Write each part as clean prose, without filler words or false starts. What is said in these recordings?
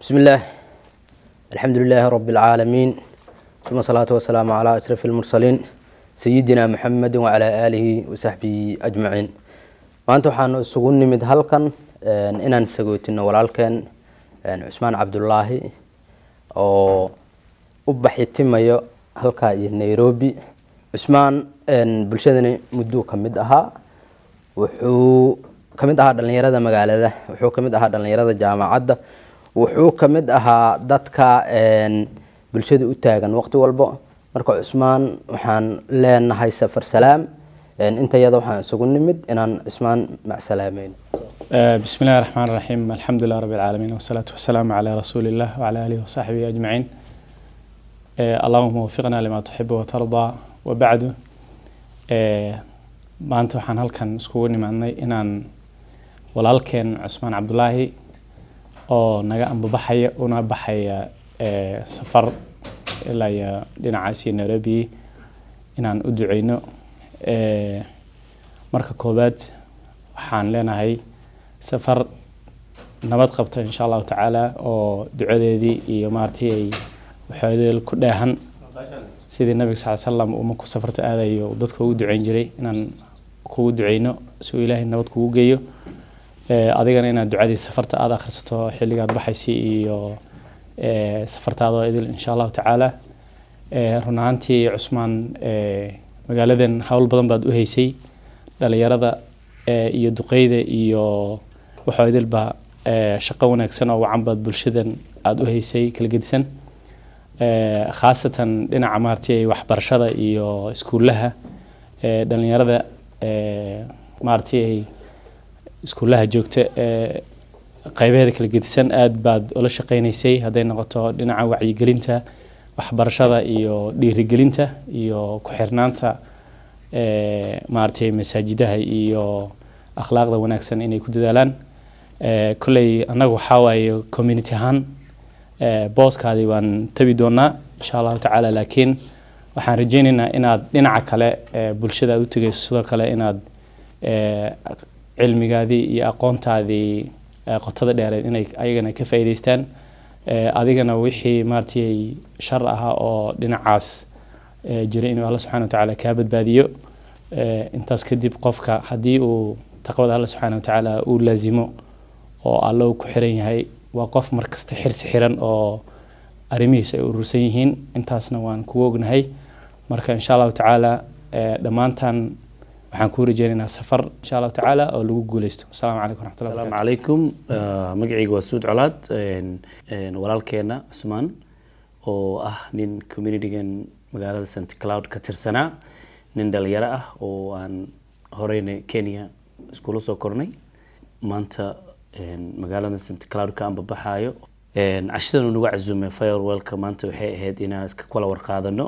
بسم الله، الحمد لله رب العالمين، ثم الصلاة والسلام على أشرف المرسلين سيدنا محمد وعلى آله وصحبه أجمعين. Maanta waxaanu isugu nimid halkan inaan sagootino walaalkeen Cusmaan Cabdulaahi oo u baxitimayo halkaa iyo Nairobi. Cusmaan bulshadani mudduu ka mid ahaa. Wuxuu ka mid ahaa dhalinyarada magaalada, wuxuu ka mid ahaa dhalinyarada jaamacadda, wuxuu ka mid ahaa dadka bulshada u taagan waqti walbo. Marka Cusmaan waxaan leenahay safar salaam. Inta yada waxaan isugu nimid inaan Cusmaan macsalaameyn. بسم الله الرحمن الرحيم، الحمد لله رب العالمين، والصلاة والسلام على رسول الله وعلى آله وصحبه أجمعين. اللهم وفقنا لما تحب وترضى، وبعد. Maanta waxaan halkan iskugu nimaadnay inaan walaalkeen Cusmaan Cabdulaahi oo naga ambabaxaya una baxaya safar ilaa iyo dhinacaas iyo Nairobi inaan u duceyno. Marka koowaad waxaan leenahay safar nabad qabta insha Allahu tacaala, oo ducadeedii iyo maaragtay ay waxoodeel ku dheehan, sidii Nabiga sal slam uu markuu safarta aadayo dadka ugu duceyn jiray, inaan kugu duceyno si uu Ilaahay nabad kugu geeyo. Adigana inaad ducadii safarta aada akhrisato xilligaad baxaysi iyo safartaadoo idil insha Allahu tacaala. Run ahaantii, Cusmaan, magaaladan hawl badan baad u haysay dhalinyarada iyo duqeyda iyo waxoo idilba. Shaqo wanaagsan oo wacan baad bulshadan aada u haysay kala gedisan, khaasatan dhinaca maaragtay waxbarashada iyo iskuulaha. Dhalinyarada maaragtay iskuulaha joogta qaybaheeda kala gedisan aad baad ula shaqeynaysay, hadday noqoto dhinaca wacyigelinta, waxbarashada iyo dhiirigelinta iyo ku-xirnaanta maaragtay masaajidaha iyo akhlaaqda wanaagsan inay ku dadaalaan. Kolley annaga waxaa waaye community ahaan booskaadii waan tabi doonaa insha Allahu tacaala, laakiin waxaan rajeynaynaa inaad dhinaca kale bulshada aad u tegeyso, sidoo kale inaad cilmigaadii iyo aqoontaadii qotada dheereed inay ayagana ka faa'iideystaan. Adigana wixii maaragtay shar ahaa oo dhinacaas jiray inuu Alla subxana wa tacaala kaa badbaadiyo. Intaas kadib, qofka haddii uu taqwada Alla subxaana wa tacaala uu laazimo oo Alla uu ku xiran yahay, waa qof markasta xirsi xiran oo arrimihiisa ay urursan yihiin. Intaasna waan kugu ognahay. Marka insha Allahu tacaala dhammaantan waxaan kuu rajeynaynaa safar insha Allahu tacaala oo lagu guuleysto. Asalaamu calaykum waraxmatullahi. Asalaamu calaykum. Magacayga waa Suud Colaad. Walaalkeena Cusmaan oo ah nin communitygan magaalada St Cloud ka tirsanaa, nin dhalinyaro ah oo aan horeyna Kenya iskula soo kornay, maanta magaalada St Cloud ka ambabaxaayo. Cashadan uu nagu casuumay farewellka maanta waxay ahayd inaan iska kala warqaadano.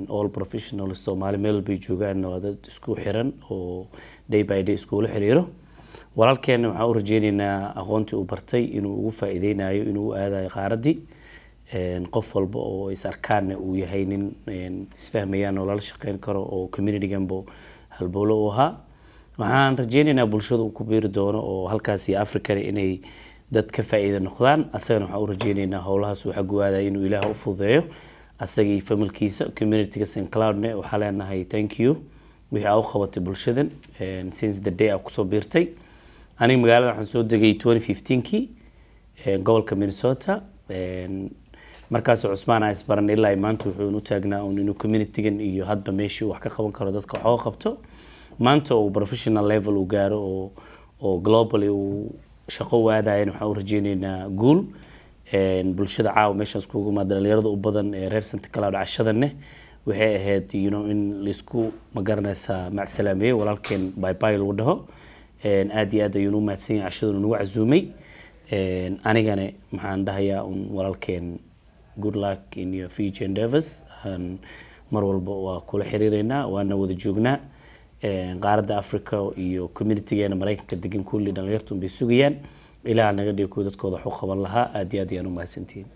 All professionals Soomaali meel bay joogaan waa dad isku xiran oo day by day iskula xiriiro. Walaalkeena waxaan u rajeyneynaa aqoontii uu bartay inuu ugu faa'iideynayo, inuu u aadayo qaaraddii. Qof walba oo is arkaanna uu yahay nin isfahmayaan oo lala shaqeyn karo oo communityganbo halbowlo u ahaa. Waxaan rajeyneynaa bulshada uu ku biiri doono oo halkaas iyo Africana inay dad ka faa'iida noqdaan. Asagana waxaan u rajeyneynaa howlahaas uu xaggu aadaya inuu Ilaah u fududeeyo asaga iyo familkiisa. Communityga St Cloudne waxaa leenahay thank you wixii aa u qabatay bulshadan since the day aa kusoo biirtay. Aniga magaalada waxaan soo degay 2015kii gobolka Minnesota. Markaas Cusmaan aan isbaran ilaa maanta wuxuu u taagnaa un inuu communitygan iyo hadba meeshii uu wax ka qaban karo dadka wax oga qabto. Maanta uu professional level uu gaaro oo globally uu shaqo u aadayan, waxaan u rajeyneynaa guul. Bulshada caawa meeshaas kugu imaada, dhalinyarada u badan ee reer St Cloud, cashadanne waxay ahayd in laisku magaranaysaa macsalaameeyo, walaalkeen bye bye lagu dhaho. Aad iyo aad ayuunu u mahadsan yahay cashadanu nagu casuumay. Anigana maxaan dhahayaa un walaalkeen good luck in your future endeavors. Mar walba waa kula xiriireynaa, waana wada joognaa. Qaaradda Africa iyo communitygeena Maraykanka degan kulli dhalinyartu bay sugayaan. Ilaah naga dhigo kuwa dadkooda wax u qaban lahaa. Aad iyo aad ayaan u mahadsantihiin.